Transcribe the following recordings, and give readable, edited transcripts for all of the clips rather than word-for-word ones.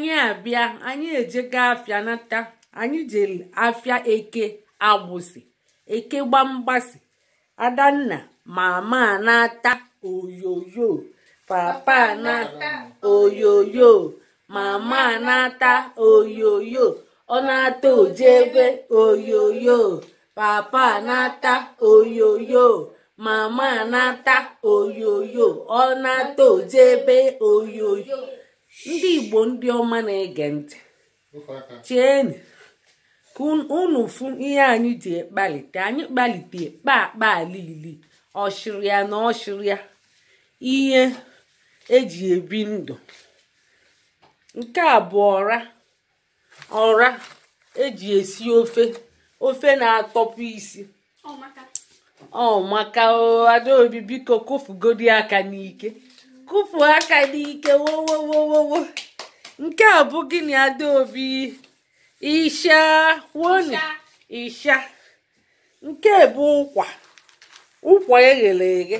Anyị abịa, anyị ejego afịa nata. Anyị jere afịa Eke Agbụsị, Eke Gbamgbasị. Adanna, mama na-ata oyoyo, papa na oyoyo, mama na-ata oyoyo, ọ na-ata ojebe oyoyo, papa na-ata oyoyo, mama na-ata oyoyo, ọ na-ata ojebe oyoyo. Ndị Igbo, ndị ọma na-ege ntị, cheenu ka unu fụ ihe anyị ji kpalite. Anyị kpalite kpa akpa alili ọshịrịa na ọshịrịa ihe eji ebi ndụ. Nke a bụ ọra, ọra eji esi ofe, ofe na-atọpụ isi. Ọ maka o. Adaobi, biko kụfugodi aka n'ike, kụfu aka n'ike. Wowowowowo, nke a bụ gịnị, Adaobi? Isha woni isha. Nke bụ ụkwa, ụkwa eghere eghe.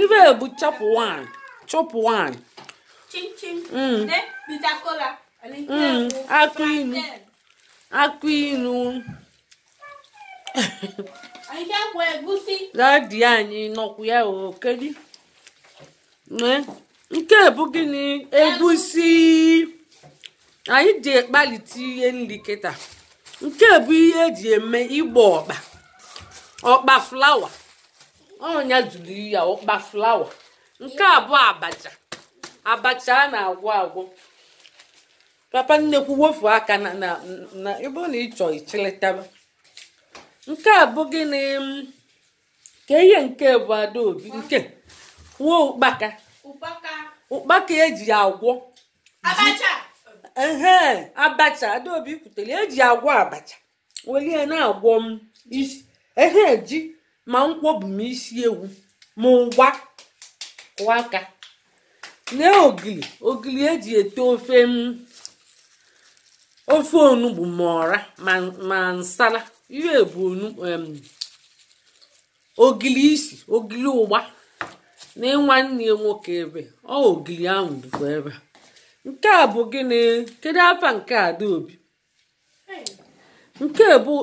Ibe bụ chop one, chop one. Akụ inu, akụ inu. Daddy anyị nọkwu ya. O kedu nke bụ gịnị? Egusi. Anyị ji ekpalite ihe nri kịta. Nke bụ ihe eji eme igba ọkpa, ọkpa flour. Ọnya juru ya, ọkpa flour. Nke a bụ abacha, abacha a na-agwọ agwọ. Papa nnekwu, wofu aka na na na ebe na ịchọ ichilitaba. Nke a bụ gịnị ka ihe nke bụ, Adaobi? Nke kwuo, ụkpaka. Ụkpaka eji agwọ ehe abacha. Adaobi kwutere eji agwọ abacha, welie na-agwọ m isi ehe ji ma nkwọbụ ma isi ewu ma ụgba. Kụọ aka na ogili, ogili eji ete ofe m, ofe onugbu ma ọra ma nsala. Ihe bụ ogili isi, ogili ụgba na nwanne ya nwoke ebe ọ ogili ahụ dịkwa ebe. Nke a bụ gịnị? Kedu afa nke a, Adaobi? Nke bụ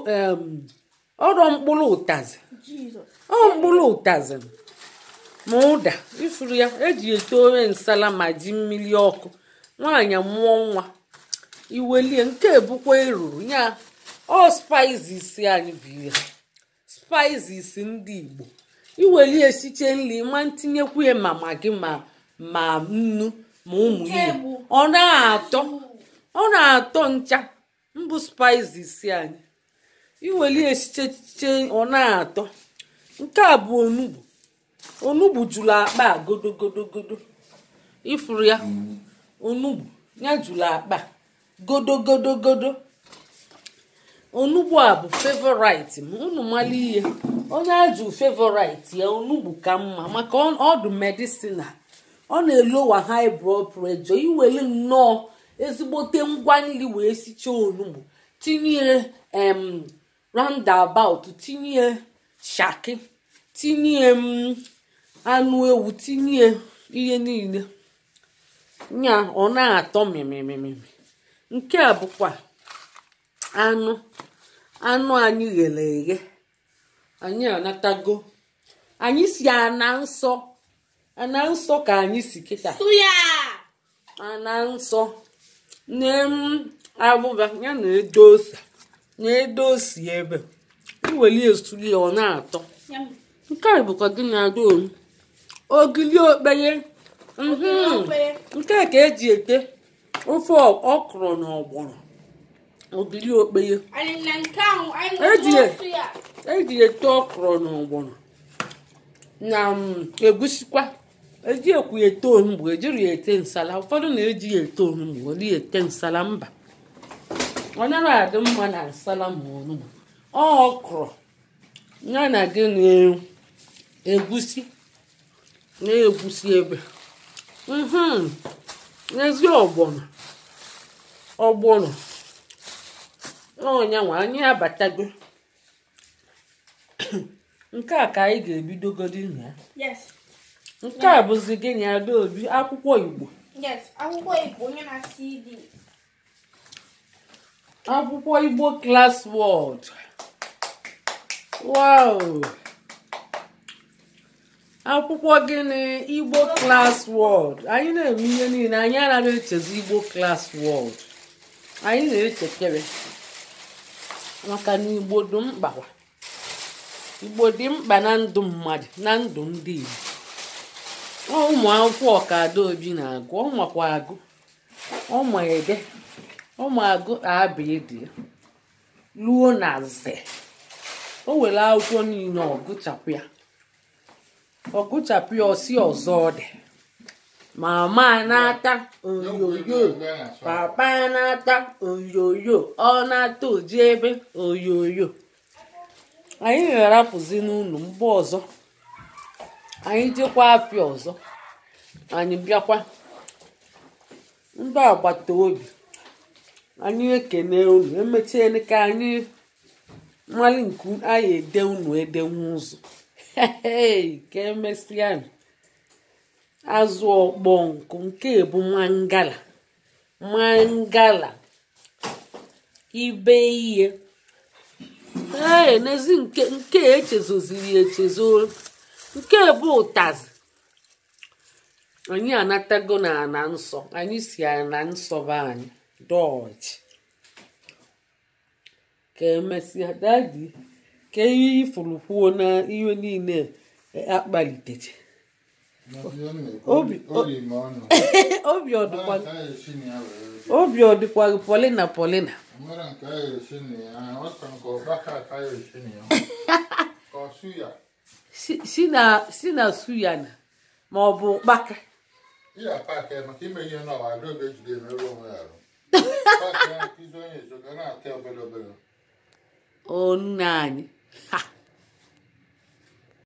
ọrọ mkpụrụ ụtazị. Ọ mkpụrụ ụtazị ma ụda ifuru ya eji ete ofe nsala ma ji mmiri ọkụ. Nwaanyị mụọ nwa, iwelie. Nke bụkwa eruru ya. Ọ spices anyị bụ ihe spices ndị Igbo. Iwelie siche nri ma ntinyekwu ya ma Maggi ma nnu ma ụmụ ihe, ọ na-atọ, ọ na-atọ ncha. Mbụ spices anyị, iwelie esiche, ọ na-atọ. Nke a bụ onugbu. Onugbu juru akpa a godogodogodo. Ifuru ya, onugbu ya juru akpa godogodogodo. Onugbu a bụ favorite m. Unu mara ihe onye ajụ favorite ya, onugbu ka mma maka ọdụ medicinal. Ọ na-elowa high blood pressure. Iwere nnọọ ezigbote ngwa nri wee sichaa onugbu, tinye roundabout, tinye shaki, tinye m anụ ewu, tinye ihe niile nya, ọ na-atọ mịmịmịmị. Nke a bụkwa anụ, anụ anyị ghere eghe. Anyị anatago, anyị si ana nsọ, ana nsọ ka anyị si kịta. Suya! Ana nsọ na abụba ya na-edo ose, na-edo ose ebe iweli esuli ya, ọ na-atọ. Nke a bụkwa gịnị, Adaobi? Ogili okpeye. Nke a ka eji ete ofe ọkrọ na ọgbọnọ, ogili okpeye. Eji ete ọkrọ na ọgbọnọ na egusikwa. Eji ekwu ete onugbu, ejiri ya ete nsala. Ụfọdụ na-eji ya ete onugbu, were ya ete nsala. Mba, ọ nara adị mma na nsala ma onugbu. Ọ ọkrọ ya na gịnị? Egusi na-egwusi ebe n'ezi ọgbọnọ, ọgbọnọ ọnyanwa. Anyị abatago. Nke a ka anyị ga-ebidogodi na ya. Yes. Nke a bụzi gịnị, Adaobi? Akwụkwọ Igbo. Yes, akwụkwọ Igbo onye na CD. Akwụkwọ Igbo Class World. Wow, akwụkwọ gịnị? Igbo Class World. Anyị na-eme ihe niile, anyị anaghị echezi Igbo Class World. Anyị na-echekere maka na Igbo dị mkpa kwa. Igbo dị mkpa na ndụ mmadụ, na ndụ ndị Igbo. Ọ ụmụ akwụkwọ ka Adaobi na-agụ. Ọ makwa agụ, ọ ma ede, ọ ma agụ abịdị luo na ze. O were akwụkwọ niile, ọ gụchapụ ya, ọ gụchapụ ya, ọsị ọzọ ọ dị. Mama na-ata oyoyo, papa na-ata oyoyo, ọ na-ata oji ebe oyoyo. Anyị ga-arapụzi n'ụlọ mgbe ọzọ. Anyị jekwa afịa ọzọ, anyị bịakwa. Ndị agbata obi anyị, ekene unu. Emechiene ka anyị mmalị nke anyị ede unu edenwu ụzọ. Ka emesịa. Azụ ọkpọ nkụ nke bụ mangala, mangala ibe ihe. Ee, n'ezi nke echezoziri echezo, nke bụ ụtazị. Anyị anatago na ana nsọ. Anyị si ana nsọ be anyị dọji. Ka emesịa. Daddy, ka ihe ifuru kwuo na ihe niile akpaliteche. Obi ọ dịkwa, obi ọ dịkwa gị polina polina? Nwere nke a esi na ya, ọ ka nke ụkpaka ka ya esi na ya. Ka ọ suya. Si na suya na ma ọ bụ ụkpaka. Ihe a pack ya maka ime ihe n'ọwa ada oge ejide emerụ onwe ya arụ. Pack ya nke izu onye ezo ga na-ata obere obere. O nna anyị.